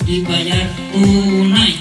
Dibayar tunai.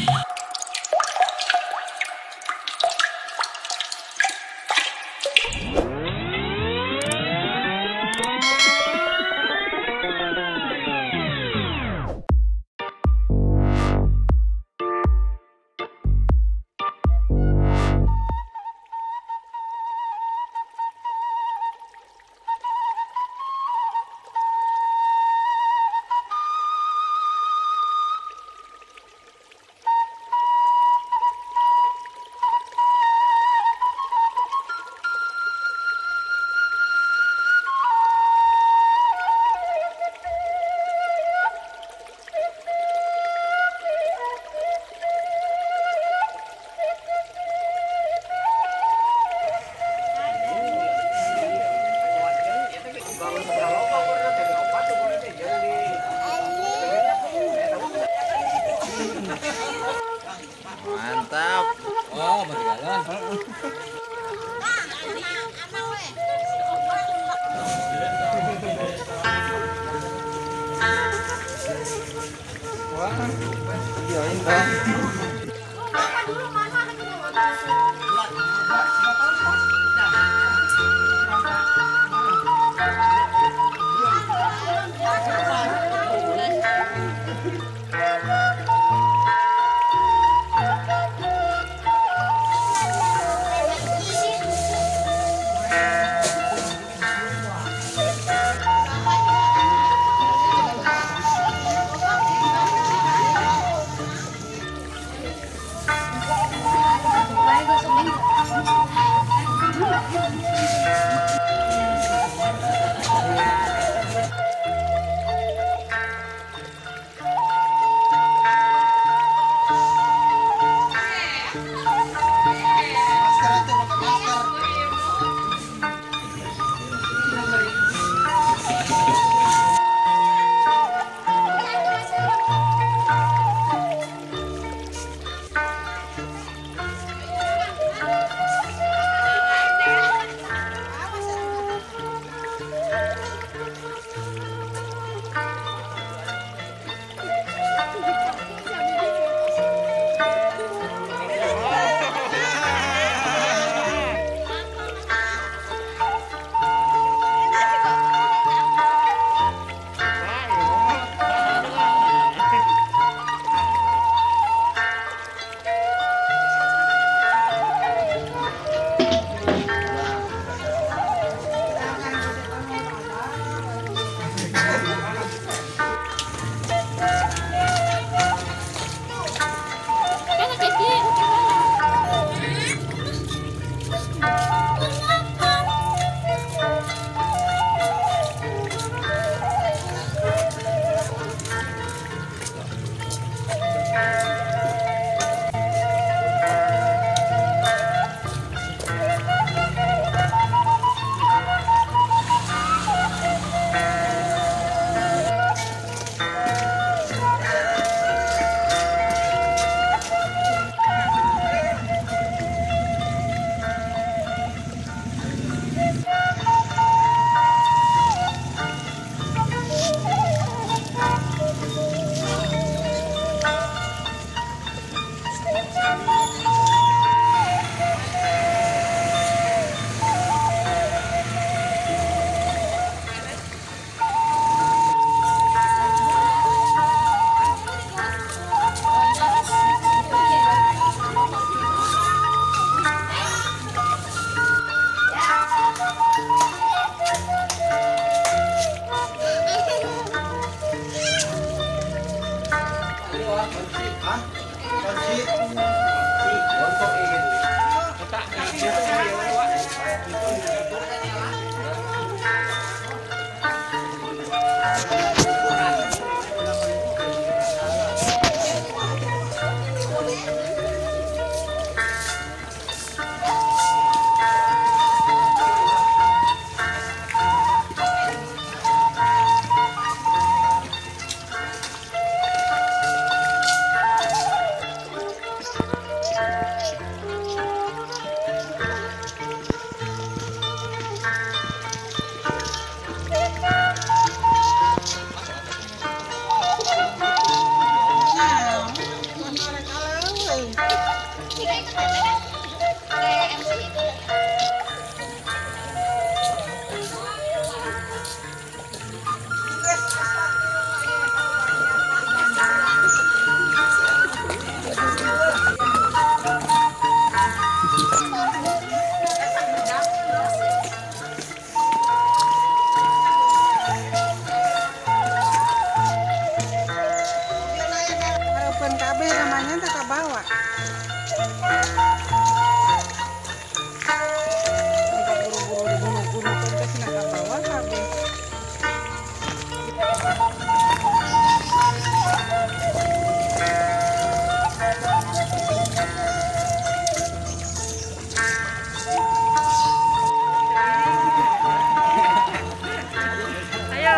Mantap. Oh, berjalan. Wah, videoin dong. không ạ? Buru-buru diburu-buru teh cenah ka bawah kabeh. Ayo.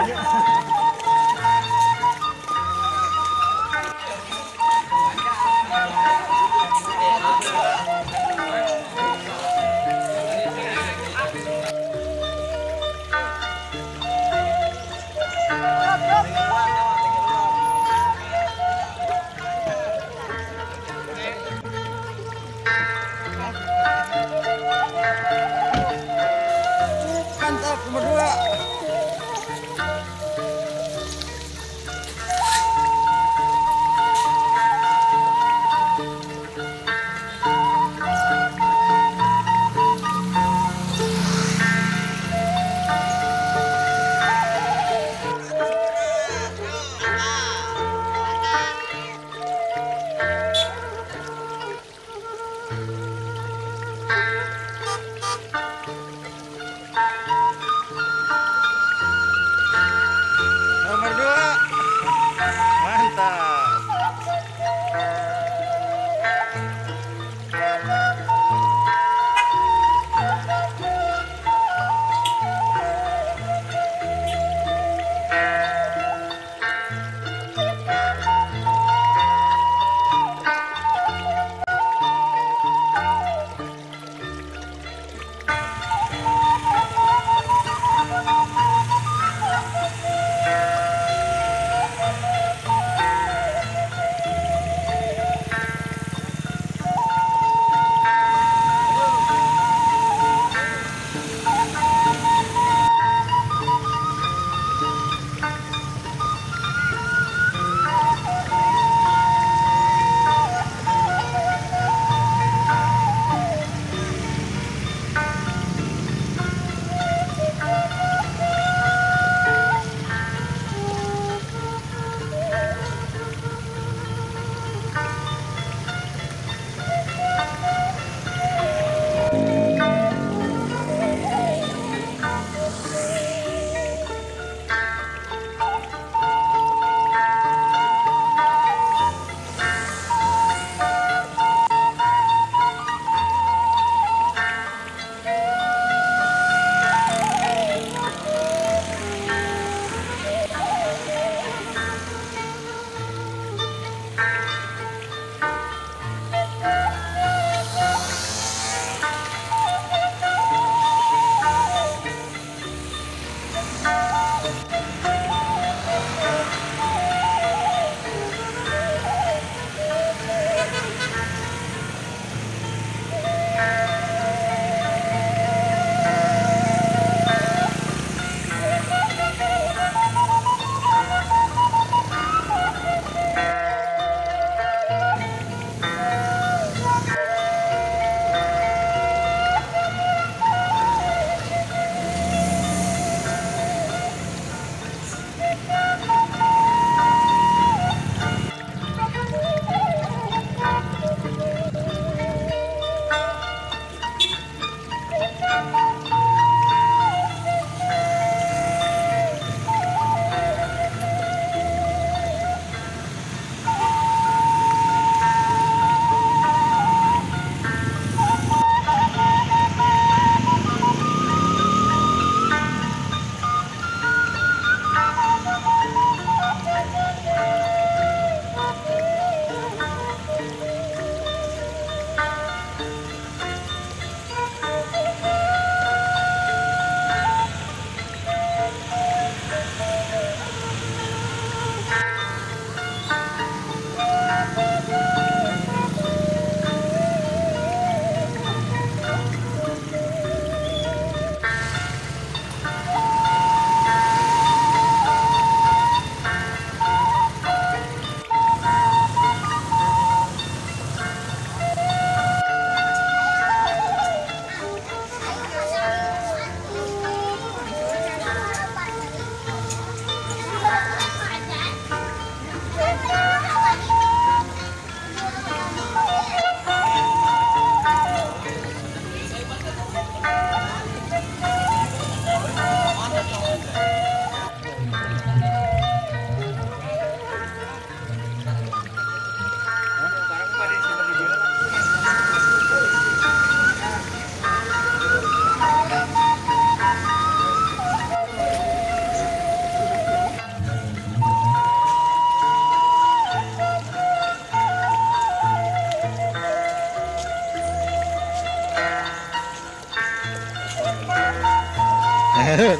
Heri.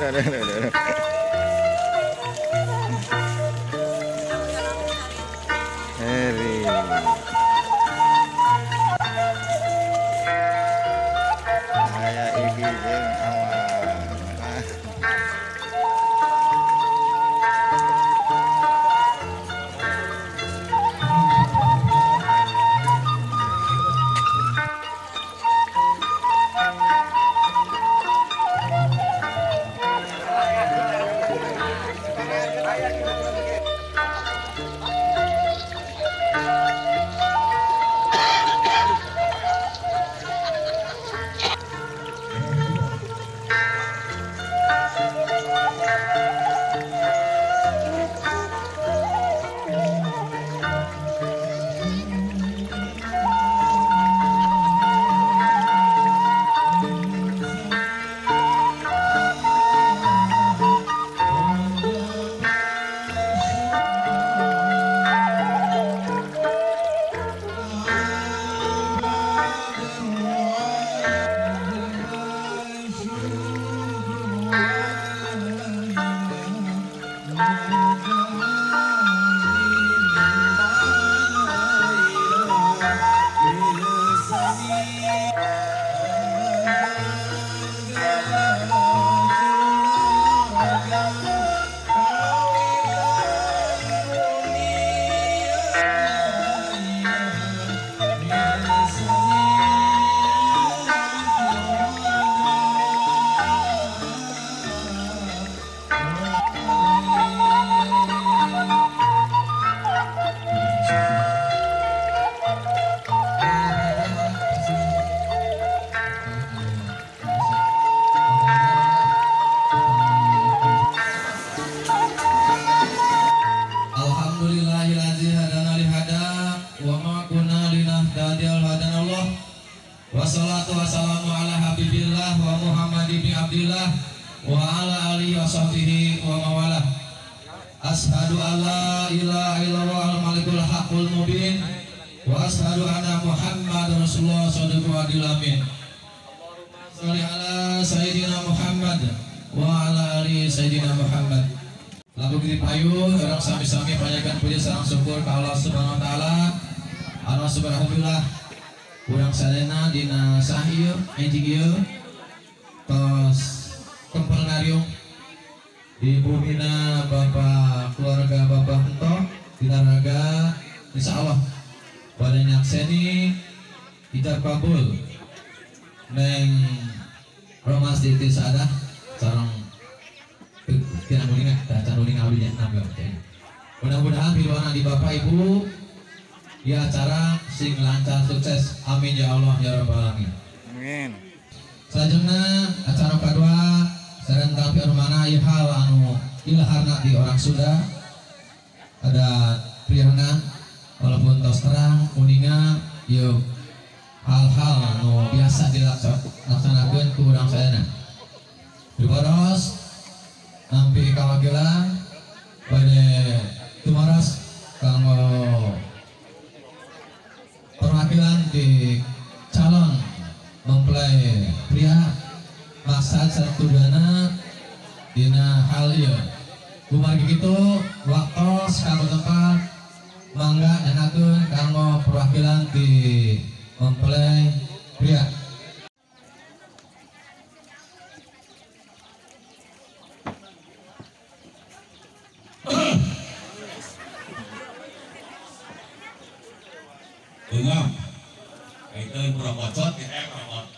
Aya Igi jeung Awang. Wassalatu wassalamu ala habibillah wa Muhammad ibn Abdillah wa ala alihi wa sahbihi wa mawalah. Ashadu alla ilaha illallah al-malikul haqqul mubin wa ashadu anna Muhammad rasulullah sadiqul adil amin. Sholli ala sayyidina Muhammad wa ala ali sayyidina Muhammad. Lagu gini payun orang sami-sami panjatkan puji sareng syukur ka Allah Subhanahu wa taala. Allah subhanahu wa taala urang sadayana dina sah ieu enjing ieu tos kempel ngariung di bumina bapak keluarga bapak Hento dina raga insyaallah pada nyakseni ijab kabul neng Romas Titi Saadah sareng tina mulinga can mulinga abdi nya mudah-mudahan piduana di bapak ibu ya acara sing lancar sukses, amin ya Allah ya rabbal alamin. Amin. Selanjutnya acara kedua sareng tapi anu mana ieu hal anu ilaharna di orang Sunda ada priana walaupun tos terang uninga ieu hal-hal anu biasa dilaksanakeun ku urang sadayana. Diboros nampi kawakilan bade tumaros kanggo perwakilan di calon mempelai pria maksad satudana dina hal ieu. Kumargi kitu waktos kanggo tempat mangga nyanakeun kanggo perwakilan di mempelai pria. Dengar, itu prokocot,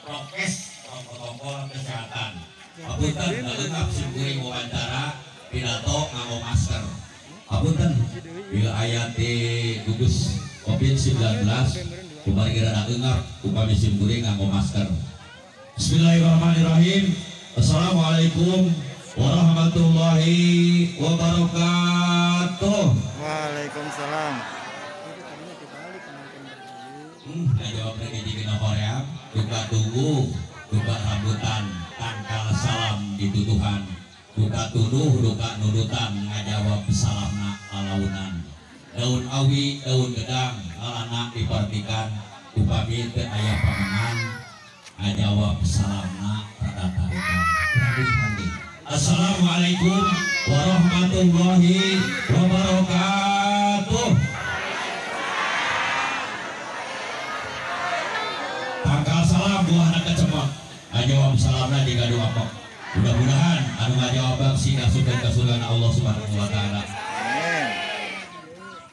prokes, protokol kesehatan. Apunten, lengkap simkuring wawancara, pidato nganggo masker. Apunten, bila aya di gugus COVID-19, kumargi rada eungap, upami simkuring nganggo masker. Bismillahirrahmanirrahim. Assalamualaikum warahmatullahi wabarakatuh. Waalaikumsalam. Jawab lagi di Korea, duka tunggu, duka rambutan, tangkal salam dituduhan, duka tuduh, duka nudutan, ngajawab salamna lalaunan. Daun awi, daun gedang, lalana dipertikan, upami teu aya pamenan, ngajawab salamna rada tarikan. Rabi handi. Assalamualaikum warahmatullahi wabarakatuh. Tangkal salam buahna kecemot, ngajawab salamna jika doa kok. Mudah-mudahan anu ngajawab sing asupkeun ka surga Allah Subhanahu wa taala.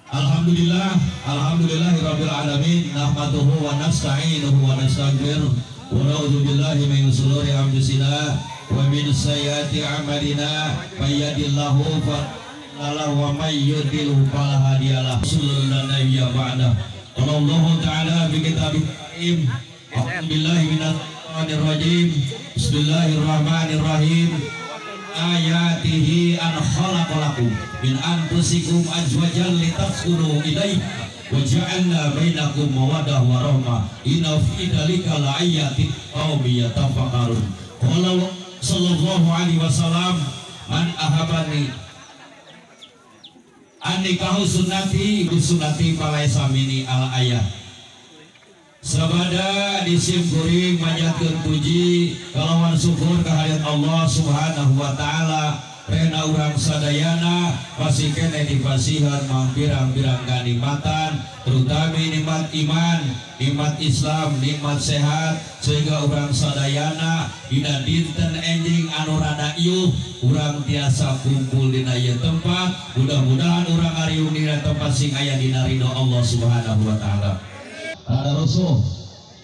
Alhamdulillah, alhamdulillahirabbil alamin, nahmaduhu wa nasta'inuhu wa nastaghfiruh wa na'udzu billahi min shururi anfusina wa min sayyiati a'malina, may yahdihillahu fala wa may yudlil fala hadiyalah. Sallallahu nabiyya ba'da. Qala Allahu ta'ala fi kitabih karim, a'udzu billahi minasyaitonir rajim. Bismillahirrahmanirrahim. Ayatihi an khalaqalakum min anfusikum azwajan litaskunu ilaiha wa ja'alna bainakum mawaddah wa rahmah, inna fi dzalika laayatin qaumin yatafakkarun. Qala sallallahu alaihi wasallam, man ahabani an nikahu sunnati bi sunnati falaisa minni al ayah. Sabada disimkuring manjatkeun puji kalawan syukur kehadirat Allah Subhanahu wa taala, rena urang sadayana masih keneh dipasihan mangpirang-pirang kanikmatan, terutama nikmat iman, nikmat Islam, nikmat sehat, sehingga urang sadayana dina dinten enjing anu rada iuh urang tiasa kumpul dina ieu tempat. Mudah-mudahan urang ngariung dina tempat sing aya dina ridho Allah Subhanahu wa taala. Ada rusuh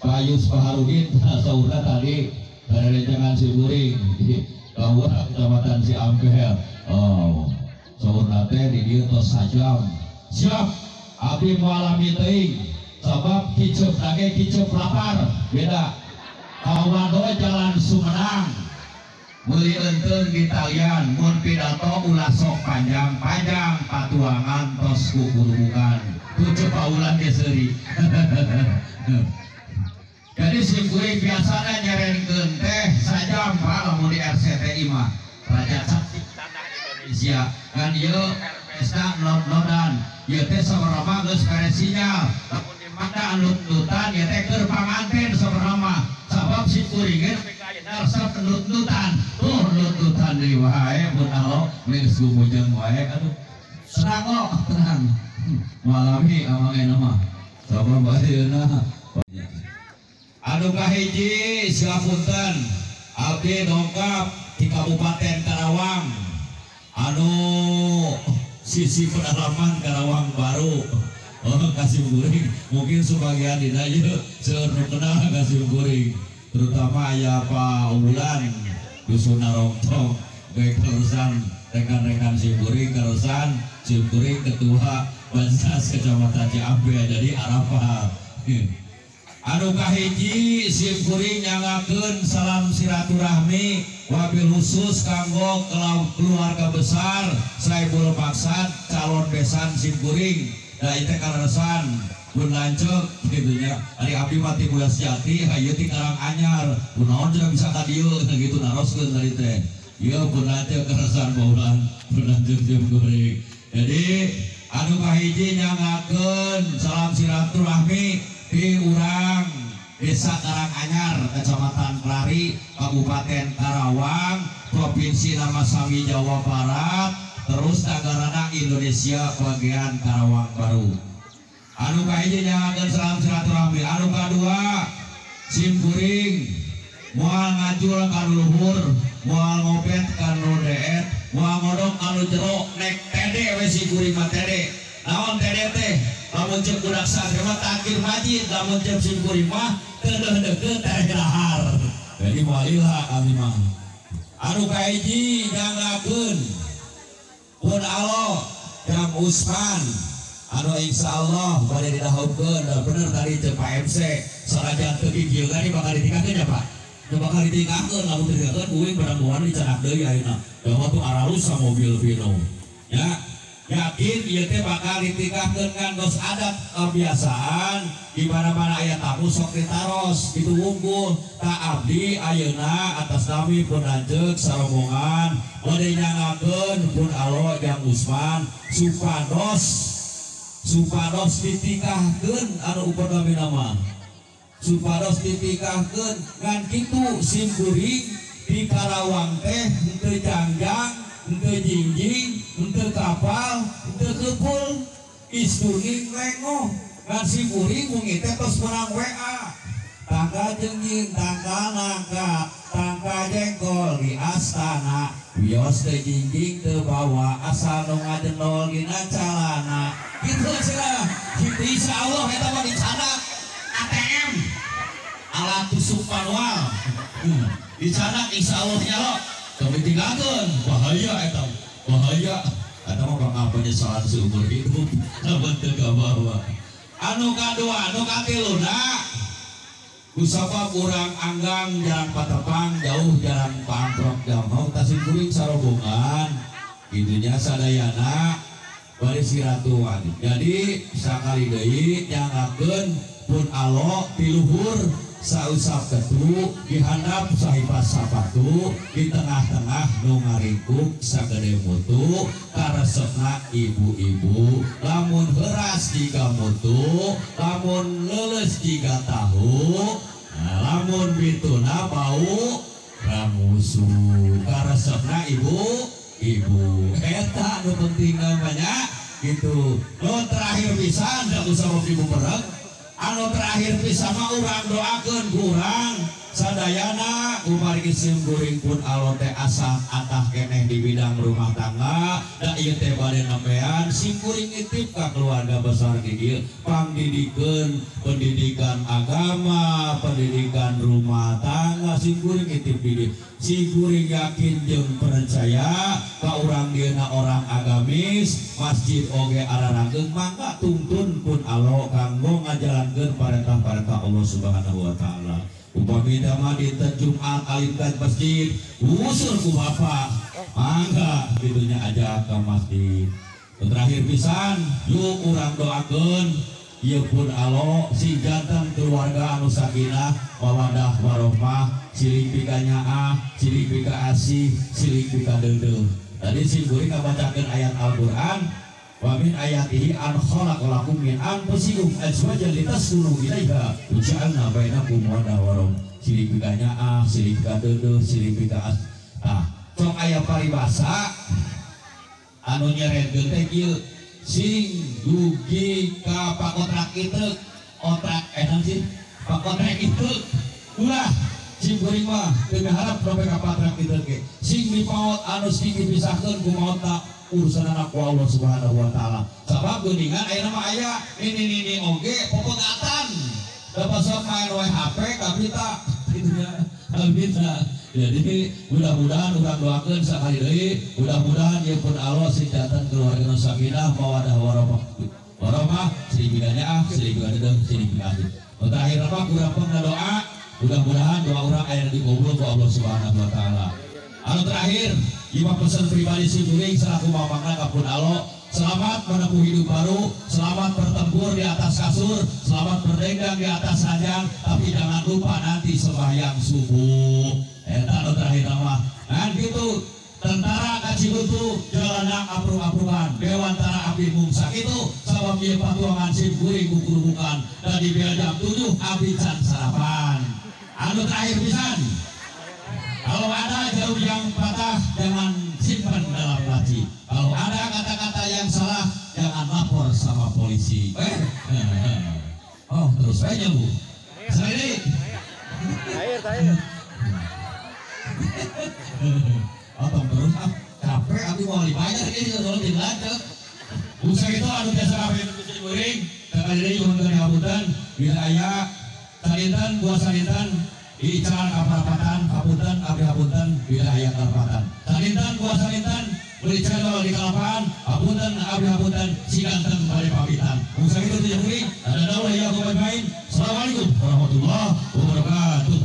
Pak Yus Baharudin saurna tadi dari rencangan Siburing di Kawura Kecamatan Ciampel. Oh, saurna teh di dieu tos sajam. Siap, abdi moal lami teuing sabab kiceup lage kiceup lapar beda. Kawado jalan Sumedang meuli eunteung di talian, mun pidato ulah sok panjang-panjang patuangan tos kukurubukan. Tujuh paulan ge seuri. Jadi simkuring biasana nyerenkeun teh sajam Pak lamun di RCTI mah. Raja Saksi Tanah Indonesia kan ieu RPS-na not-nodan. Ieu teh sabarama geus beres sinyal. Lamun di mana nut-nutan ieu teh keur panganten sabarama. Sabab simkuring ge ayeuna resep nut-nutan. Tuh nut-nutan deui wae pun alo geus gumujeng wae aduh. Tenang kok, tenang. Malami amang enak mah. Sabab ayeuna. Anu kahiji silapunten abdi dongkap di Kabupaten Karawang anu sisi pedalaman Karawang Baru. Oh, kasih guring mungkin sebagian dina ieu seueur nu kenal kasih guring, terutama aya Pak Unggulan Dusun Narongtong ge karusan rekan-rekan simkuring, karusan simkuring ketua Banzas Kecamatan Ciampel jadi Arafah. Anu kahiji simkuring nyangakeun salam silaturahmi wabil khusus kanggo keluarga besar Saibul Maksad calon besan simkuring da ieu teh kaleresan pun lanceuk kitu nya. Ari abdi mah ti Buya Sejati hayu ti Karanganyar kunaon cenah bisa ka dieu kitu naroskeun tadi teh. Ieu pun lanceuk kaleresan baulan pun lanceuk simkuring. Jadi anu kahiji nyangakeun salam silaturahmi di urang Desa Karanganyar, Kecamatan Klari, Kabupaten Karawang, Provinsi Namasami, Jawa Barat, terus negarana Indonesia bagian Karawang Baru. Anu kahiji nyangakeun salam silaturahmi. Anu kadua simkuring moal ngajul ka nu luhur, moal ngopet ka nu deet, moal ngodok ka nu jero, nek tede we simkuring mah tede. Naon tede teh? Lamun ceuk budak santri mah takir majid, lamun ceuk simkuring mah keudeuh-deukeut teh dahar. Jadi moal lila kami mah. Anu kahiji nyangakeun pun alo Kang Usman anu insyaallah bade didahupkeun. Bener tadi ceuk Pak MC sanajan teu gigil tadi bakal ditingkahkeun ya Pak. Teu bakal ditingkahkeun, lamun ditingkahkeun uing barang buana dicanak deui ayeuna. Jawa tuh aralus sa mobil Vino. Ya, yakin ieu teh bakal ditingkahkeun kan geus adat kebiasaan di mana-mana aya tamu sok ditaros kitu wungkul. Ta abdi ayeuna atas nami pun lanceuk sarombongan bade nyangakeun pun alo Jang Usman supados supados ditingkahkeun anu upamina mah supados ditingkahkeun ngan kitu simkuring di Karawang teh henteu janggang, henteu jingjing, henteu kapal, henteu kepul, istuning lengoh. Ngan si kuring wengi teh tos menang WA. Tangka jengjing, tangka nangka, tangka jengkol di astana. Wios teu jingjing teu bawa asal nu ngadendol dina calana. Kitu cenah. Kitu insyaallah eta mah dicanak ATM. Alat tusuk manual. Dicanak insyaallah nyalo. Teu ditinggalkeun, bahaya eta. Bahaya. Eta mah bakal penyesalan seumur hidup. Lamun teu kabawa. Anu kadua, anu katiluna. Kusabab urang anggang jalan patepang jauh jalan pamprok jauh tasih kuring sarobongan gitunya sadayana bari siratuan. Jadi sakali deui nyangakeun pun alo ti luhur sausap ketu di handap sahipas sapatu di tengah-tengah nu ngaringkuk sagede mutu karesepna ibu-ibu lamun heuras jiga mutu lamun leuleus jiga tahu nah, lamun bituna bau ramusu karesepna ibu-ibu eta nu penting namanya gitu. Nu terakhir pisan da usah ibu bereng anu terakhir pisan mah urang doakeun kurang sadayana kumargi sim kuring pun alo teh asah atah keneh di bidang rumah tangga da ieu teh bade nembean sim kuring nitip ka keluarga besar di dieu pangdidikeun pendidikan agama pendidikan rumah tangga sim kuring nitip di dieu sim kuring yakin jeung percaya ka urang dieuna orang agamis masjid oge ararageung mangga tuntun pun alo kanggo ngajalankeun parentah-parentah Allah Subhanahu wa taala. Upami mah dinten Jumat alim ka masjid usur ku bapak mangga gitunya aja ke masjid. Terakhir pisan yuk urang doakeun ieu pun alo si jantan keluarga anu sakinah mawadah warohmah silih pika nyaah silih pika asih silih pika deudeuh. Tadi si kuring ngabacakeun ayat Al-Qur'an wa min ayatihi an khalaqalakum min anfusikum azwajan litaskunu ilaiha wa ja'alna bainakum mawaddah warahmah. Silih pika nyaah silih pika deudeuh silih pika asih. Tah cok aya paribasa anu nyeretkeun teh kieu sing dugi ka pakontrak itu kontrak enak sih pakontrak itu ulah sing kuring mah teu miharep sampai ka kontrak itu ge sing dipaot anu sing dipisahkeun ku maotna urusan anak ku Allah Subhanahu wa taala. Sabab geuningan ayeuna mah aya nini-nini oge popegatan dapat sok main wae HP kabita kitu nya kabita. Jadi mudah-mudahan urang doakeun sakali deui mudah-mudahan ieu pun Allah sing jantan keluarga nu sakinah mawadah warahmah warahmah silih pika nyaah silih pika deudeuh silih pika asih. Nu terakhir mah kurang doa mudah-mudahan doa urang aya dikabul ku Allah Subhanahu wa taala. Anu terakhir ieu mah pesan pribadi si kuring selaku mamangna ka pun alo selamat menempuh hidup baru, selamat bertempur di atas kasur, selamat berdendang di atas ranjang, tapi jangan lupa nanti sembahyang subuh. Eta nu terakhir mah. Nah gitu tentara kacibutu jalanna aprung-aprungan dewantara abdi mung sakitu sabab ieu patuangan sim kuring kukurubukan dan di bel jam 7 abdi can sarapan. Anu terakhir pisan kalau ada jarum yang patah jangan simpan dalam laci. Kalau ada kata-kata yang salah jangan lapor sama polisi. Oh terus aja bu. Sendiri. Air. Oh terus ah capek abdi mau dibayar ini kalau dilanjut. Usah itu anu biasa kabeh kuring. Kakak deui nyuhunkeun hapunten bila aya salinten buah salinten ical kaparapatan hapunten abdi hapunten bila aya kaparapatan. Salinten buah salinten beli cendol di kalapan hapunten abdi hapunten si ganteng bade pamitan. Usah itu tujuh kuring. Ada daulah ya aku main. Assalamualaikum warahmatullahi wabarakatuh.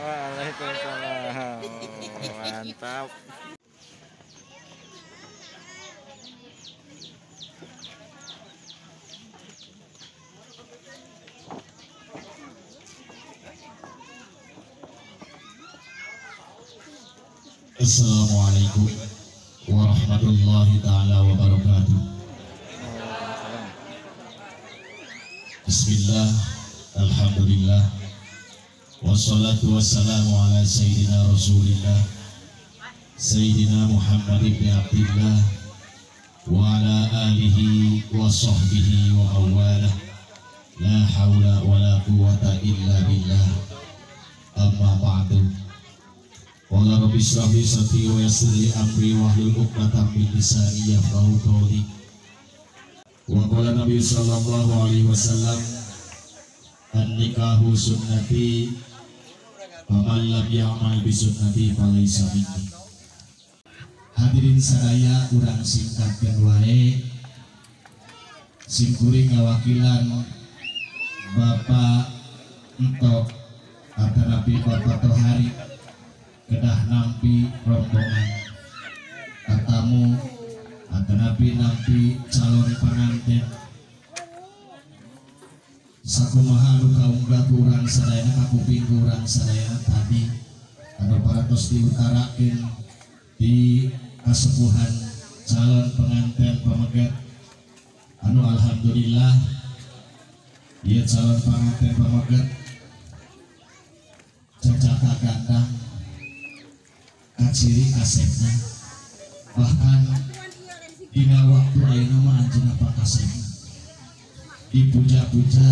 Waalaikumsalam. Mantap. Assalamualaikum warahmatullahi taala wabarakatuh. Bismillah, alhamdulillah, Wassalatu wassalamu ala sayyidina Rasulillah Sayyidina Muhammad ibn Abdillah wa ala alihi wa sahbihi wa awalah. La hawla wa la quwata illa billah. Amma ba'du. Qala rabbi ishrah li sadri wa yassir li amri wahlul 'uqdatam min lisani yafqahu qawli. Wa qala Nabi sallallahu alaihi wasallam, an-nikahu sunnati faman lam ya'mal bi sunnati falaysa minni. Hadirin sadaya urang singkatkeun wae, simkuring ngawakilan Bapak Entok atanapi Bapak Tohari kedah nampi rombongan tatamu atanapi nampi calon pengantin. Sakumaha anu kaunggah ku urang sadayana, kakuping ku urang sadayana tadi anu parantos diutarakeun di kasepuhan calon pengantin pameget anu alhamdulillah ieu calon pengantin pameget cacaka gandang kaciri kasepna, bahkan dina waktu ayeuna mah anjeunna pakasepna dipuja-puja,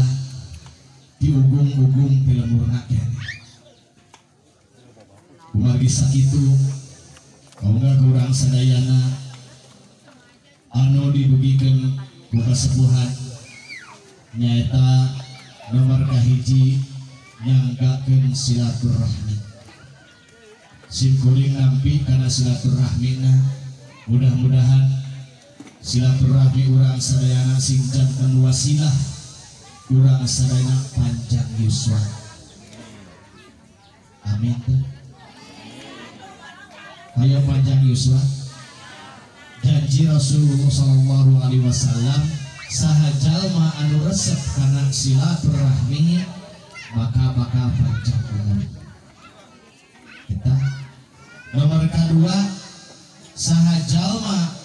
diugung-ugung ti lemurna keneh. Kumargi sakitu kaunggah ku urang sadayana anu didugikeun ku kasepuhan nyaeta nomor kahiji nyanggakeun silaturahmi. Simkuring nampi kana silaturahmina, mudah-mudahan silaturahmi urang sadayana sing janten wasilah urang sadayana panjang yuswa. Amin. Ayo panjang yuswa. Janji Rasulullah sallallahu alaihi wasallam, saha jalma anu resep kana silaturahmi maka bakal panjang umur. Kita nomor kedua, saha jalma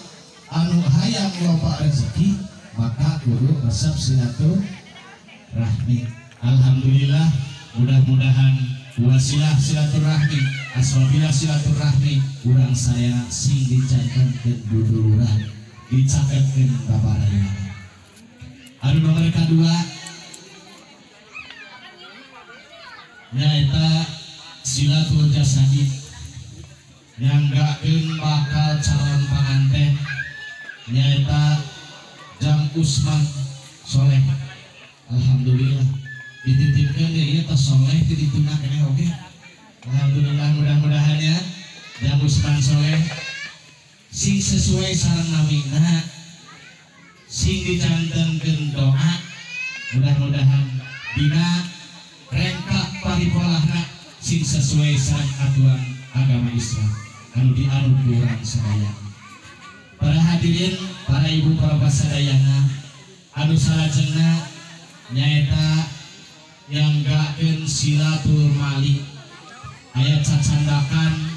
anu hayang loba rezeki maka kudu resep silaturahmi. Alhamdulillah, mudah-mudahan wasilah silaturahmi, aswabilah silaturahmi urang saya sing dicantenkeun duduluran, dicaketkeun babarayana. Anu nomor kedua nyaeta silatul jasadi, nyanggakeun bakal calon panganten nyaeta Jang Usman Soleh. Alhamdulillah dititipkeun ya ieu teh soleh ti dituna keneh oge. Alhamdulillah, mudah-mudahan ya Jang Usman Soleh sing sesuai sareng namina, sing dicantenkeun doa, mudah-mudahan dina rengkak paripolahna sing sesuai sareng aturan agama Islam anu dianut ku urang sadaya. Para hadirin, para ibu, para bapak sadayana anu salajengna nyaeta nyanggakeun silatul mali. Aya cacandakan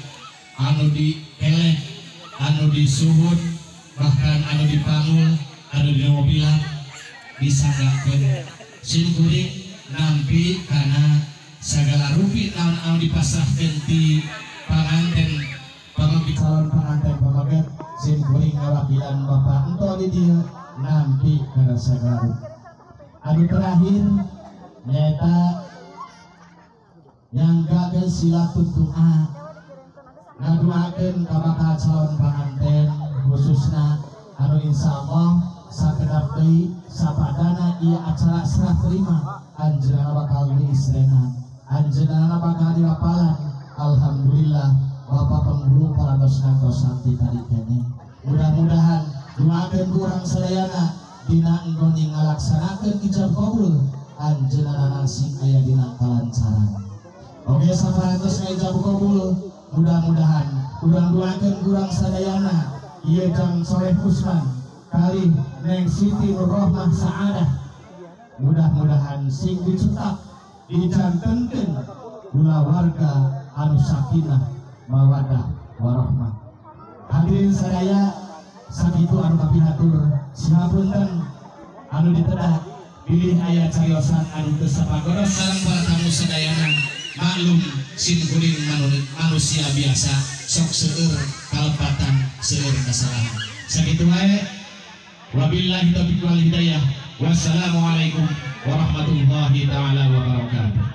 anu dikeleh, anu disuhun, bahkan anu dipanggul, anu dimobilan disanggakeun. Simkuring nampi kana sagala rupi naon anu dipasrahkeun ti panganten pameget calon panganten pameget, simkuring ngawakilan Bapak Ento di dieu nampi kana sagala rupi. Anu terakhir nyaeta nyanggakeun silatul doa, ngadoakeun ka bakal calon panganten khususna anu insyaallah sakedap deui sapadana ieu acara serah terima anjeunna bakal diistrena, anjeunna bakal dilapalan. Alhamdulillah Bapak penghulu parantos ngantosan ti tadi keneh. Mudah-mudahan doakeun ku urang sadayana dina enggon ngalaksanakeun ijab kabul anjeunna sing aya dina kalancaran. Oke, saparantos ijab kabul, mudah-mudahan urang doakeun ku urang sadayana ieu Jang Soleh Usman kali Neng Siti Nurrohmah Saadah, mudah-mudahan sing dicetak dicantenkeun kulawarga anu sakinah mawadah warahmah. Hadirin sadaya sakitu anu kapihatur, sihapunten anu ditedah bilih aya cariosan anu teu sapagodos sareng para tamu sadayana. Maklum sim kuring manusia biasa sok seueur kalepatan seueur kesalahan. Sakitu wae, wabillahi taufiq wal hidayah. Wassalamualaikum warahmatullahi taala wabarakatuh.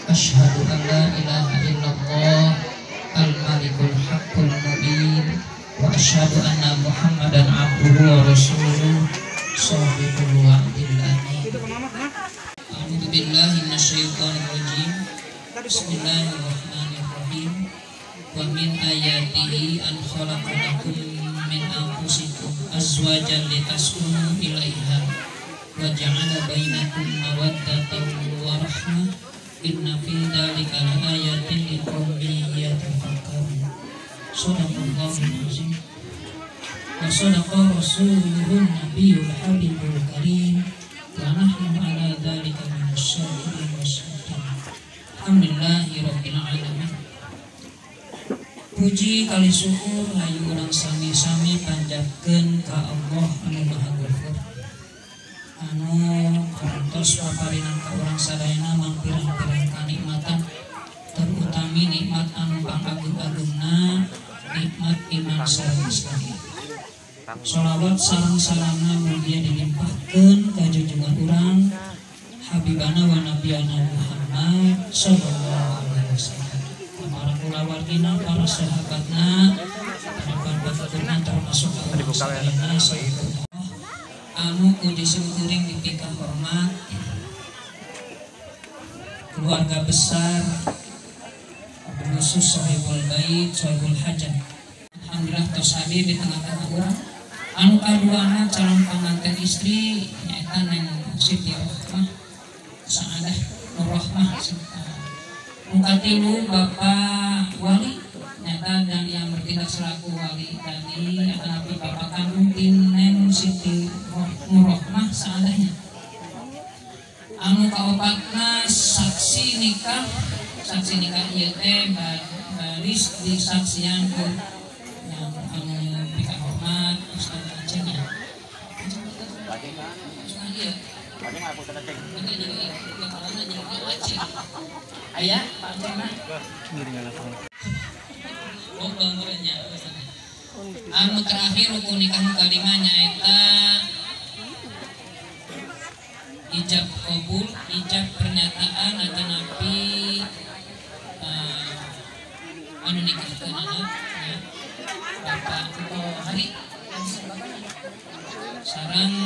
Asyhadu an la ilaha illallah al-malikul haqqul mubin wa asyhadu anna Muhammadan abduhu wa rasuluhu sahibul wa'dil amin. A'udzu billahi minasyaitonir rajim. Bismillahirrahmanirrahim. Wa min ayatihi an khalaqa lakum min anfusikum azwajan litaskunu ilaiha wa ja'ala bainakum mawaddatan wa rahmah. Inna fi dzalika laayatin liqaumin yatafakkarun. Shadaqallahul azim. Wa sadaqa rasuluhun nabiyul habibul karim. Wa nahnu ala dzalika minasy syakirin wasyakirin. Alhamdulillahirabbil alamin. Puji kali syukur hayu urang sami-sami panjatkeun ka Allah anu Maha Ghafur. Anu parantos paparinan ka urang sadayana mangpirang-pirang kanikmatan, terutami nikmat anu pangagung-agungna nikmat iman sareng Islam. Sholawat sareng salamna mugia dilimpahkeun ka junjungan urang Habibana wa Nabiyana Muhammad sallallahu alaihi wasallam. Para kulawargina, para sahabatna, para baturna termasuk ka urang sadayana sallallahu anu puji simkuring dipika hormat keluarga besar khusus sohibul bait sohibul hajat. Alhamdulillah tos hadir di tengah-tengah urang. Anu kaduana calon pengantin istri nyaeta Neng Siti Rohmah Saadah Nur Rohmah. Nu katilu Bapak Wali nyata dan yang bertindak selaku wali tadi akan nabi bapak kandung Neng Siti Nur Rohmah seadanya. Anu kaopatna saksi nikah ieu teh baris disaksian ku yang anu pika hormat Ustaz Aceng ya. Aya Pak Aceng mah. Oh, bangurannya. Anu terakhir rukun nikah kalima nyaeta ijab kabul, ijab pernyataan atau nabi anu nikahkeun anak ya. Bapak Hari sareng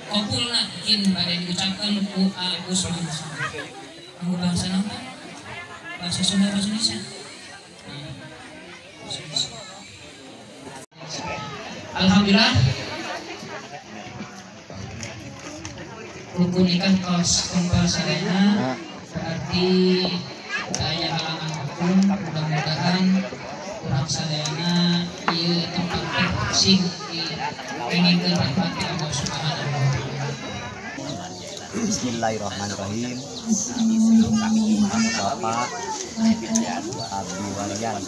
kabulna kin bade diucapkeun ku Agus Bangsa. Anu bahasa naon? Bahasa Sunda bahasa Indonesia. Alhamdulillah rukun nikah tos kumpul sadayana berarti aya halangan hukum. Mudah-mudahan urang sadayana ieu tempat teh sing diengingkeun rahmat Allah Subhanahu wa taala. Bismillahirrahmanirrahim. Bapak Abdi Walian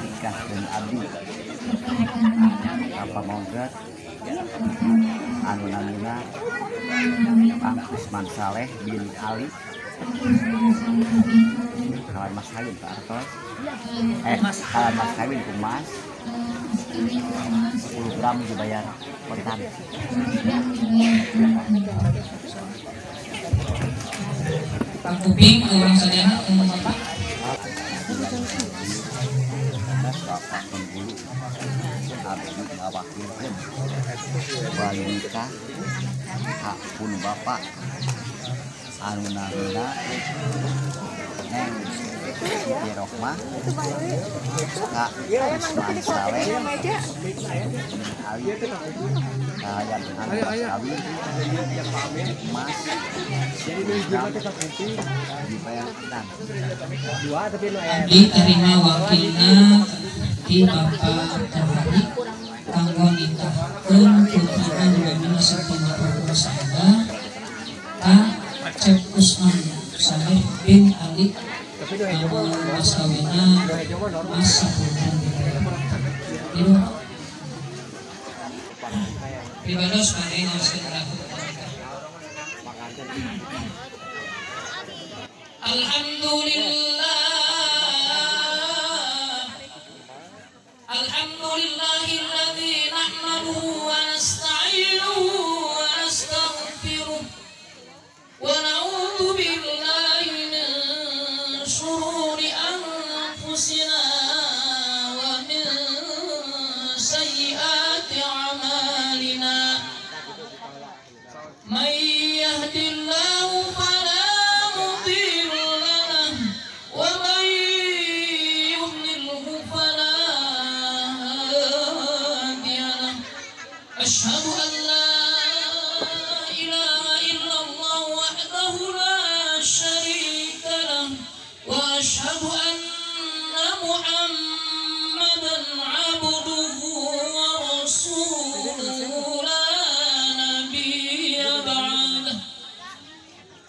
nikah dan Abdi Bapak Mogret anu namina Kang Usman Saleh bin Ali kawan mas kawin Pak Arto kawan mas kawin ku mas 10 gram dibayar kontan. Kang Kuping orang sadayana umum Bapak. Bapak Penghulu abdi ngawakilkeun wali nikah hak pun Bapak anu namina Neng Siti Rohmah Kak Usman Saleh bin Ali kayan anu mas kawin emas 10 gram dibayar kontan. Abdi terima wakilna di Bapak Terhadi kanggo nikahkeun putrina nu namina Siti Rohmah Saedah ka Cep Usman Saleh bin Ali kanggo mas kawinna mas 10 gram dibayar kontan. Ibu pribados mangga ngaoskeun lagu nikah. Alhamdulillah Alhamdulillahilladzi nahmaduhu wa nasta'inuhu wa nastaghfiruh wa na'udzu billahi min syururi anfusina wa min sayyiati a'malina may yahdihillahu fala mudilla lahu wa may yudlilhu fala hadiya lahu. Asyhadu an la ilaha illallah wahdahu la syarika lahu wa asyhadu anna Muhammadan 'abduhu wa rasuluhu la nabiyya ba'dahu.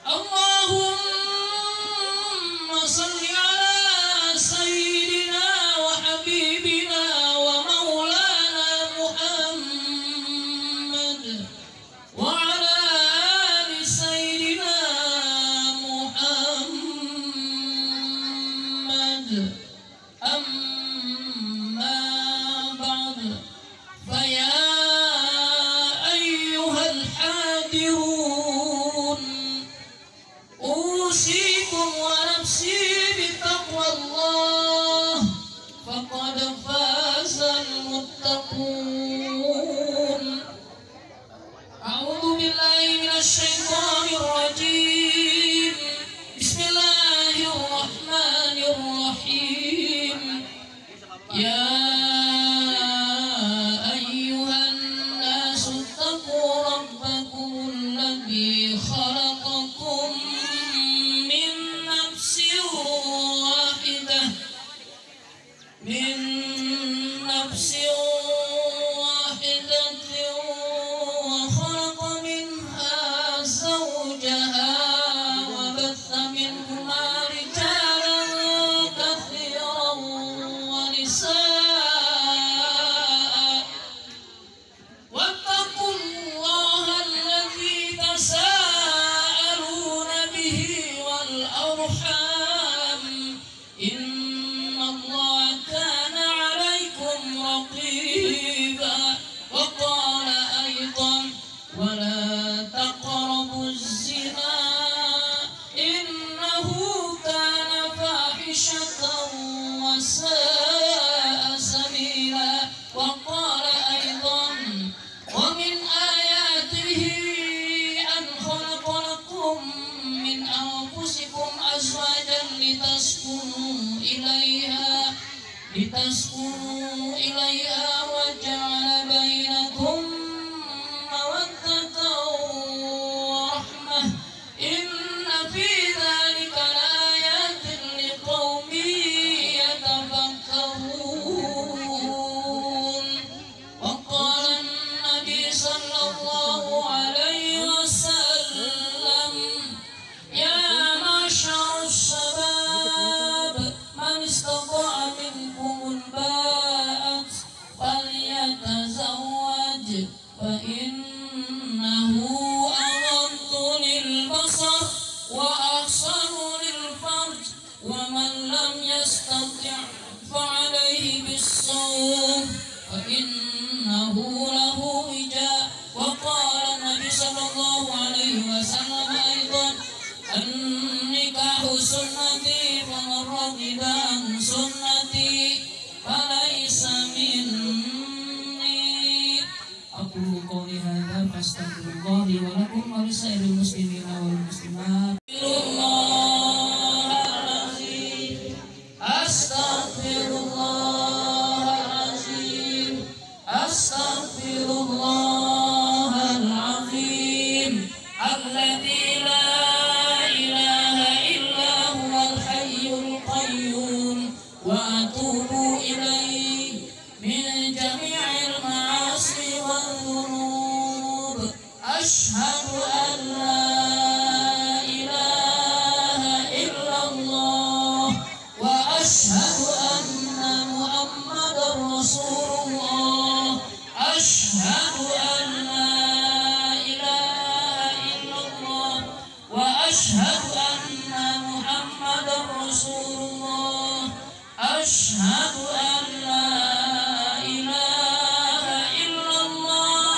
Allahumma salli ala sayyidina wa habibina wa maulana Muhammad wa ala ali sayyidina Muhammad. Amma ba'd, fa ya ayyuhal hadirun أوصيكم ونفسي بتقوى الله فقد فاز المتقون. أعوذ بالله من الشيطان الرجيم. بسم الله الرحمن الرحيم. يا أيها الناس اتقوا ربكم الذي خلقكم من نفس واحدة وخلق منها زوجها وبث منهما رجالا كثيرا ونساء واتقوا الله الذي تساءلون به والأرحام إن الله كان عليكم رقيبا. وقال أيضا ولا تقربوا الزنا إنه كان فاحشة وساء سبيلا. وقال أيضا ومن آياته أن خلق لكم من أنفسكم أزواجا لتسكنوا إليها وجعل بينكم مودة ورحمة إن في ذلك لآيات لقوم يتفكرون. وقال النبي صلى الله عليه وسلم يستطع فعليه بالصوم فإنه له وجاء. وقال النبي صلى الله عليه وسلم أيضا النكاح سنتي فمن رغب عن سنتي فليس مني. أقول قولي هذا فاستغفر الله لي ولكم ولسائر المسلمين والمسلمات. الله العظيم، أستغفر الله العظيم، أستغفر الله العظيم الذي لا إله إلا هو الحي القيوم وأتوب إليه من جميع المعاصي والذنوب. أشهد أن لا إله إلا الله وأشهد أن محمدا رسول الله. أشهد أن لا إله إلا الله وأشهد أن محمدا رسول الله. أشهد أن لا إله إلا الله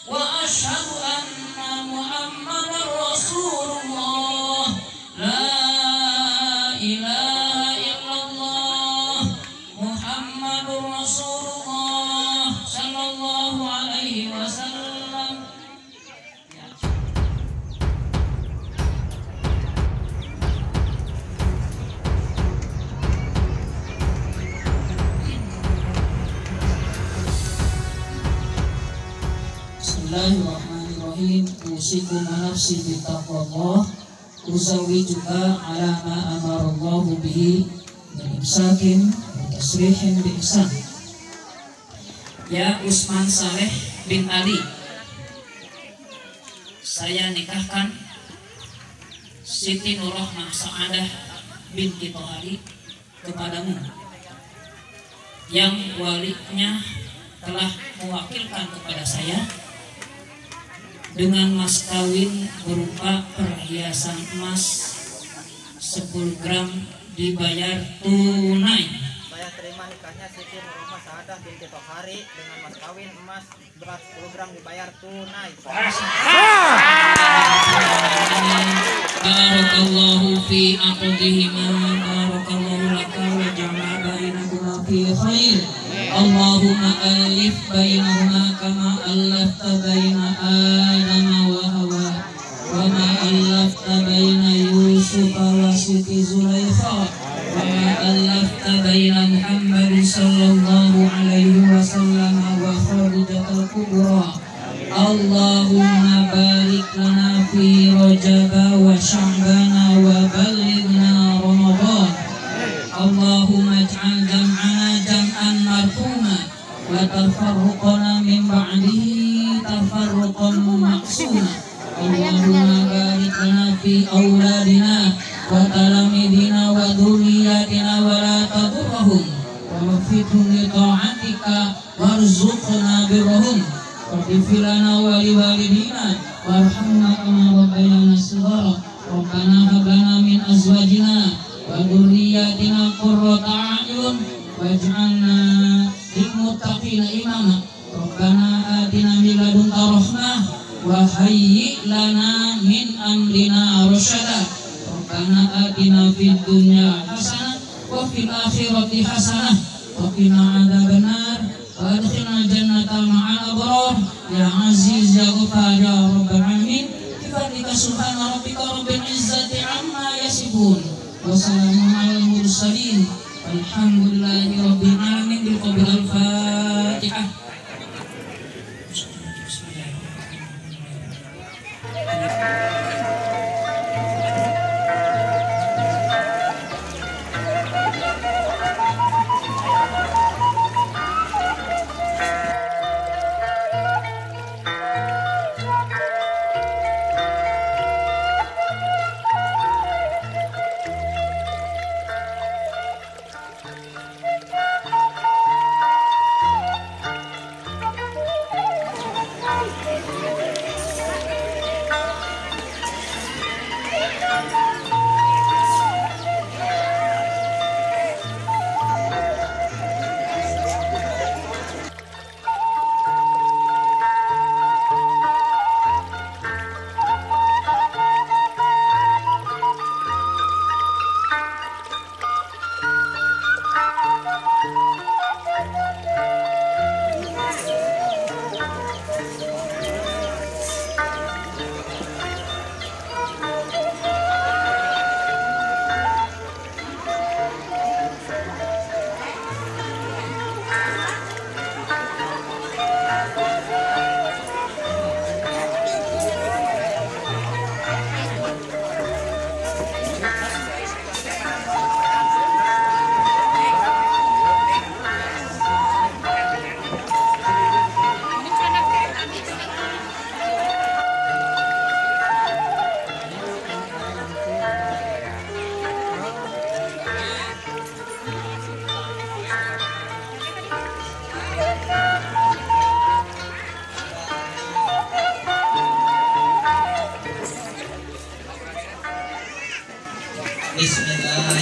وأشهد أن محمدا رسول الله. لا إله إلا الله محمد رسول الله صلى الله عليه وسلم. Bismillahirrahmanirrahim. Usikum wa nafsi bitaqwallah. Uzawijuka ala ma amarallahu bihi min imsakin wa tasrihin bi ihsan. Ya Usman Saleh bin Ali, saya nikahkan Siti Nurrohmah Sa'adah binti Tohari kepadamu yang walinya telah mewakilkan kepada saya dengan mas kawin berupa perhiasan emas 10 gram dibayar tunai. Saya terima nikahnya Siti Nurrohmah Sa'adah binti Tohari dengan mas kawin emas berat 10 gram dibayar tunai. Barakallahu fi aqdihima, barakallahu laka wa jama'a bainakuma fi khair. Allahumma alif bainahuma kama allafta baina Adama wa Hawa wa ma allafta baina Yusuf wa Siti Zulaikha wa ma allafta baina Muhammad sallallahu alaihi wasallam wa Khadijatul Kubra. Allahumma barik lana fi Rajab wa Sya'bana wa balighna Ramadan. Allahumma ij'al jam'ana jam'an marhuma wa tafarruqana min ba'dihi tafarruqan ma'suma. Allahumma barik lana fi auladina wa talamidina wa dhurriyyatina wa la tadurrahum wa waffiqhum li ta'atika warzuqna birrahum. Waghfir lana wa liwalidina warhamna kama rabbayana shighara. Rabbana hab lana min azwajina wa dhurriyyatina qurrata a'yun waj'alna lil muttaqina imama. Rabbana atina min ladunka rahmah wa hayyi lana min amrina rasyada. Rabbana atina fid dunya hasanah wa fil akhirati hasanah wa qina adzabannar wa adkhilna jannata ma'al abrar ya aziz ya ghafar ya rabbal alamin. Bi fadlika subhana rabbika rabbil izzati amma yasifun wa salamun alal mursalin walhamdulillahi rabbil alamin. Bil qabul al-fatihah.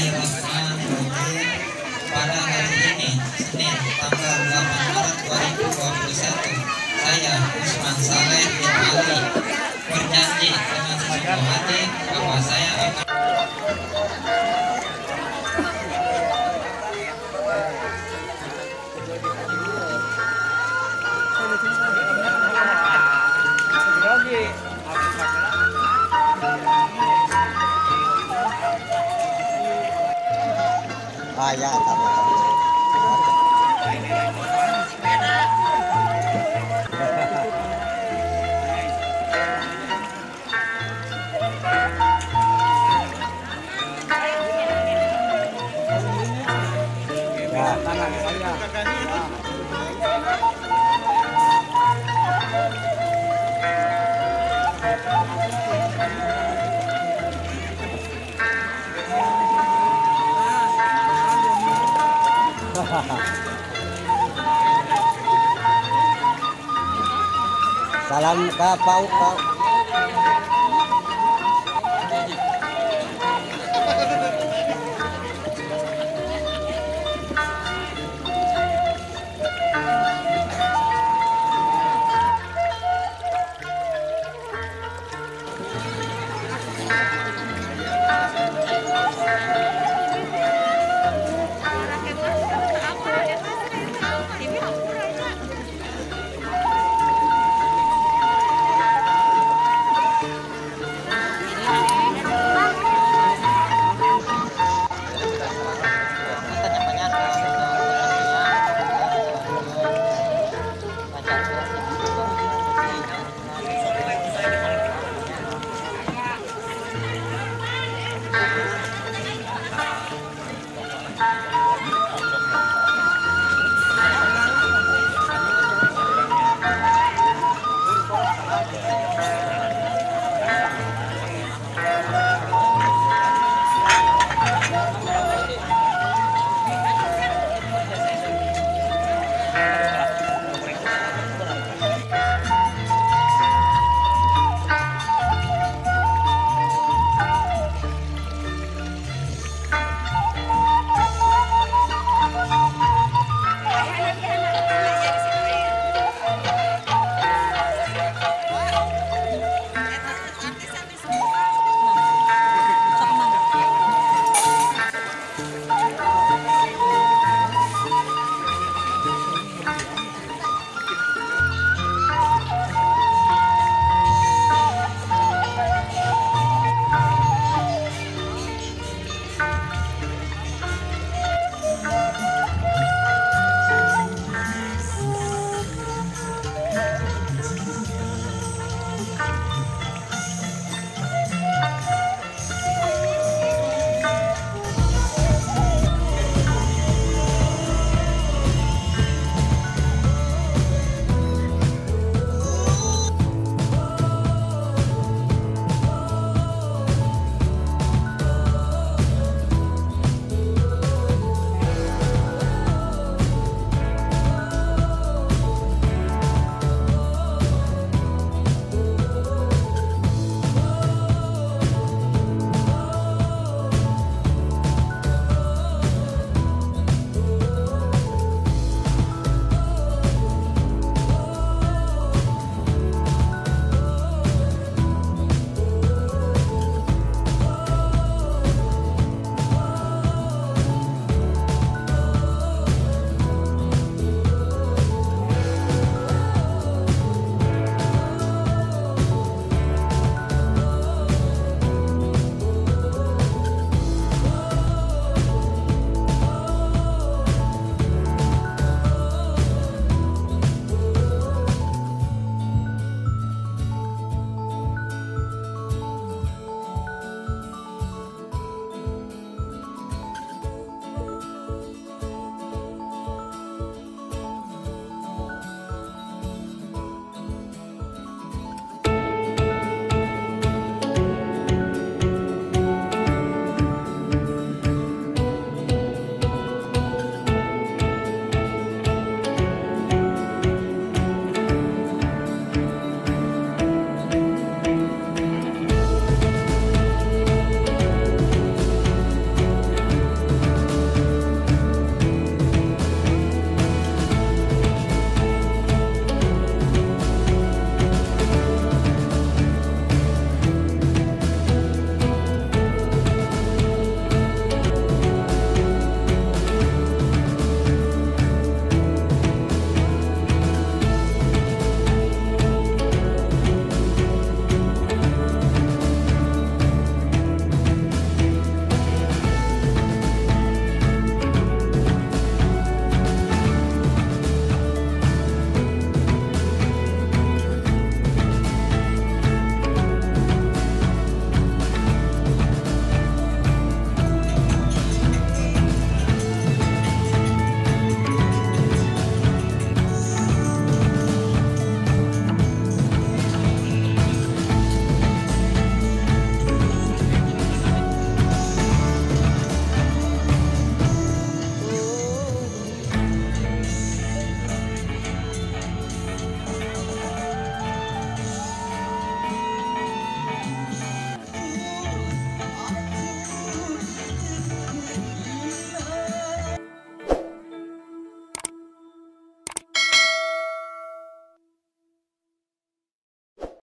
Bismillahirrahmanirrahim. Pada hari ini, Senin, tanggal 8 Maret 2021, saya Usman Saleh bin Ali berjanji dengan sesungguh hati bahwa saya akan ya, sama. Salam ke Pak.